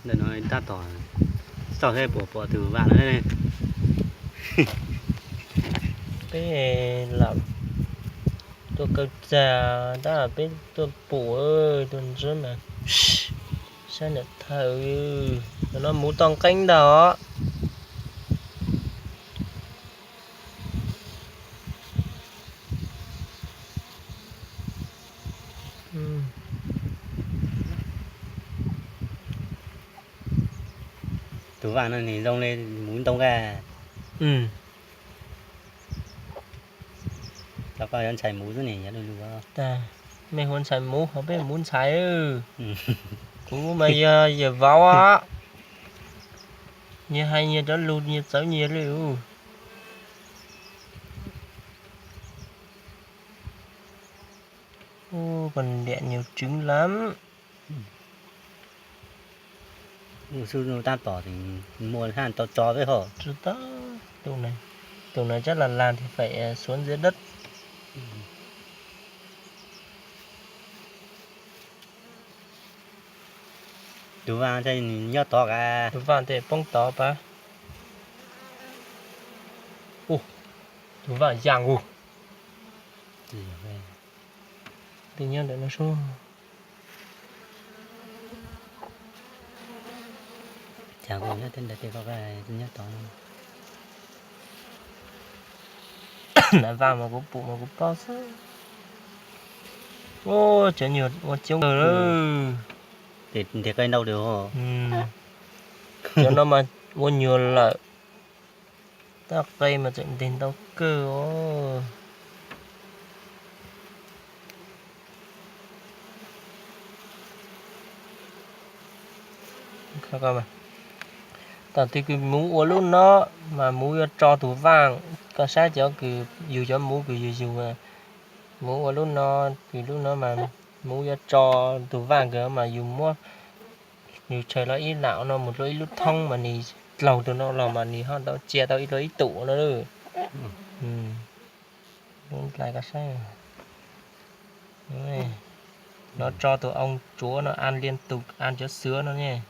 Ntawm no tab tom xauj seb puas pom tus vaj no. Peb lam tuaj kaw txag tab peb tuaj pum, tuaj ntsia mas saib ntawm thawj, ntawm no muv tau nqeeb ntag os. Tus vaj no nws zoo li muv ntoo kawg. Rau koj yuav ntxhais muv xwb ne, yuav lug lug. Mej hu ntxhais muv, ho peb muv ntxhais. Kuv mas yog yawm vauv os. Nyias hais nyias cov lug, nyias txawv nyias li. Ub, con điện nhiều trứng lắm. Mus xub tab tom muaj haj tau tso peb hos. Tus no chắc là làm thì phải xuống dưới đất. Tus vaj nyob tod ka. Tus vaj tej poob tod pab. Tus vaj yam nkaus. Tej nyob ntawm no sub. Cas kuv nyob tej ntawd tej ko nyob tod. Vaj mas kuv pum mas kuv paub xwb. Ua cov nyuag ua coob kawg lawm. Ntiag qe ntau li. Cov no mas ua nyuag lawm. Tab qe mas tseem ntiag ntau kawg os. Tam twg kws muv ua lub no mas muv yuav tso tus vaaj, koj saib cov kws yug cov muv kws yug yug, muv ua lub no, kws lub no mas muv yuav tso tus vaaj kws mas yug muab, yug tshaw los ib lam no mus dlua ib lub thoob mas nws dlaug tus no los mas nws ho tau cia tau ib dlua ib tum no. Lub nplai koj saib, no tso tus oo tsuav no an liên tục an cov xwb no ne.